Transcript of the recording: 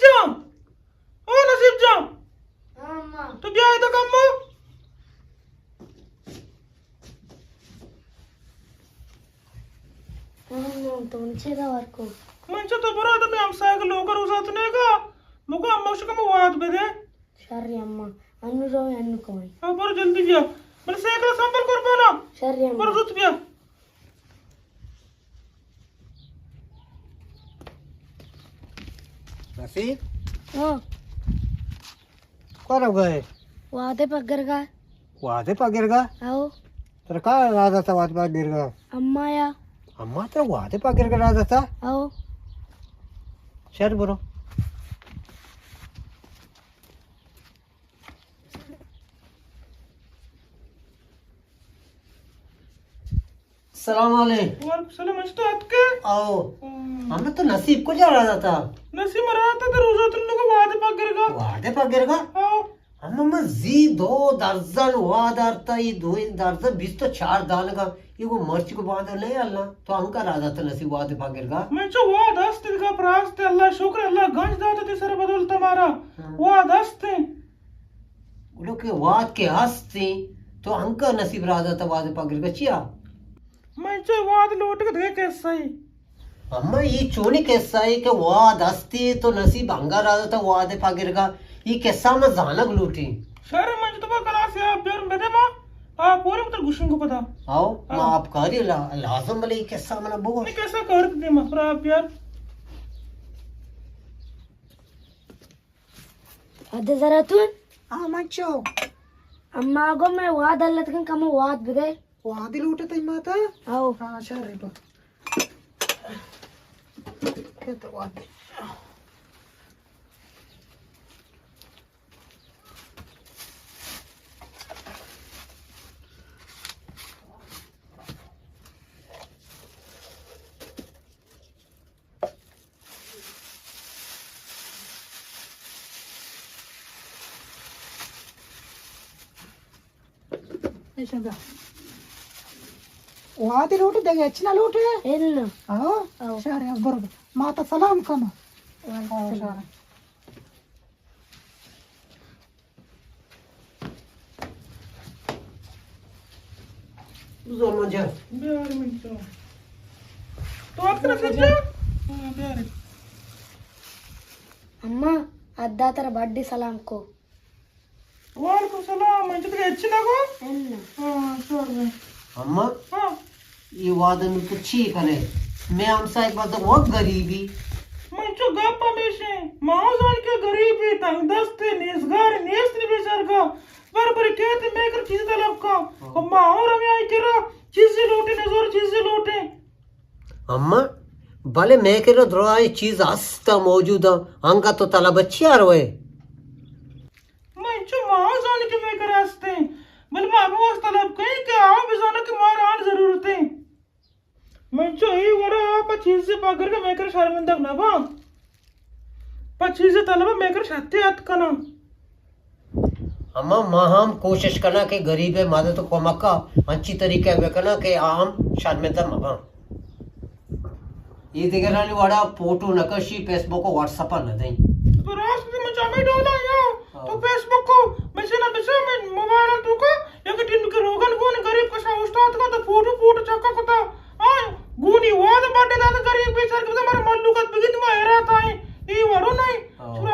جان، او نصیب جان، ہاں، اماں۔ تو بیا ادا کمو۔ ہاں، اماں، تو من چے دا ورکو؟ من چے تو برو ادا مئے ہمسایگ لوگ روزات نیگا، مگو اماں شکم واد بدے۔ شر اماں، انو رویں، انو کمیں۔ ہاں، برو جلدی بیا۔ بلے سائیکل سنبھل قربانا۔ شر اماں۔ برو زوت بیا۔ نصیب؟ ہاں۔ کور گئے؟ وادے پگرگا۔ وادے پگرگا؟ او۔ ترا کا راضا تا واد پگرگا؟ اماں یا۔ اماں ترا وادے پگرگا راضا تا؟ او۔ شر برو۔ سلام علیکم۔ وعلیکم سلام، اش تو اتکے؟ آؤ۔ ہم۔ ہمیں تو نصیب کجا رہا تھا؟ نصیب رہا تھا تو روزہ تن لوگ وعدے پا گرگا۔ وعدے پا گرگا؟ آؤ۔ ہم من زی دو درزن واد آرتا، یہ دو درزن بیست و چار دانگا، یہ کو مرچی کو باندھو لے اللہ، تو ہم کا رہا تھا نصیب وعدے پا گرگا؟ من چو وعد است کا پراست، اللہ شکر، اللہ گنج داتا تے سر بدولتا مارا۔ ہاں۔ وعد است۔ گڑا کہ واد کہ ہستی، تو انکا نصیب راضا تا واد پا گرگا چیا؟ من چو واد لوٹ کے دگہ قصہ ای۔ اما، یہ چونی قصہ ای کہ واد ہستی تو نصیب انگا راضا تا واد پا گرگا؟ یہ قصہ ما زانگ لوٹی۔ شر من تو با گلاس یا بیار بدے ما، آ پورے متر گشن کو پتا۔ آؤ، ما آؤ۔ آپ کاری لا-، لازم بلے یہ قصہ منا بگو۔ یہ قصہ کار دے ما، پر آپ بیار۔ اد زراتون؟ آ، من چو؟ اما گو میں واد الت کن کمو واد بدے۔ وادی لوٹے تئی ماتا؟ آؤ۔ ہاں، شر ریٹو۔ کہ تو واد دے۔ ایشاں بیا۔ وادی لوٹے دگہ ہچ نہ لوٹے؟ الا۔ ہاں؟ او۔ شارے، برو۔ ماتا سلام کن۔ وعلیکم آؤ، السلام۔ شارے۔ بزور من جان۔ بیار من جان۔ تو آپ کرا سجا؟ ہاں، بیار۔ اما، ادا ترا بڈی سلام کو۔ وعلیکم سلام، من چتکے ہچ نہ گو؟ الا۔ ہاں، شور میں۔ اما؟ ہاں۔ یہ وعدہ نو تو چی کنے؟ میں ہمسائے بزگ وقت غریبی۔ من چو گپ ہمیشیں، ما ہوں زان کہ غریبی، تنگ دستے، نیزگار نیست نی بیچارگا۔ بر بر کہتے میں کر چیز طلب کا۔ ہاں۔ اور ما اور ہمیں آئی کرا چیز لوٹے، نزور چیز لوٹے۔ اما، بلے میں کرا درائیں چیز ہستا موجودا، انگا تو طلب چی آروے؟ من چو ما زانی کہ مئے کرا ہستیں، بلے ما ہمے واستہ طلب کئیں کہ آ بزاناں کہ مارا آن ضرورتیں۔ من چو اے وڑا پہ چیزے پگر کہ مئے کرا شرمندگ نہ باں۔ پہ چیزے طلب مئے کرا شتے ات کناں۔ اما ما ہم کوشش کناں کہ غریب مدد و کمکا انچی طریقہ بکناں کہ آ ہم شرمندہ مباں۔ اے دگرانی وڑا فوٹو نہ کشی، فیس بک و واٹس اپ نہ دئیں۔ تو راست دے، من چمے ڈولا یا۔ ہاں۔ تو فیس بک کو، من چنا بچا، من موبائل تو کا، یا کہ ٹیم کے روگن گون غریب کشا استاد کا تو فوٹو فوٹو چکا کتا۔ ہاں، گونی واد بڈے داد غریب بیچار کے مر ملوکت بگیت ما حیرات آئیں۔ اے وڑو نہیں۔ ہاں۔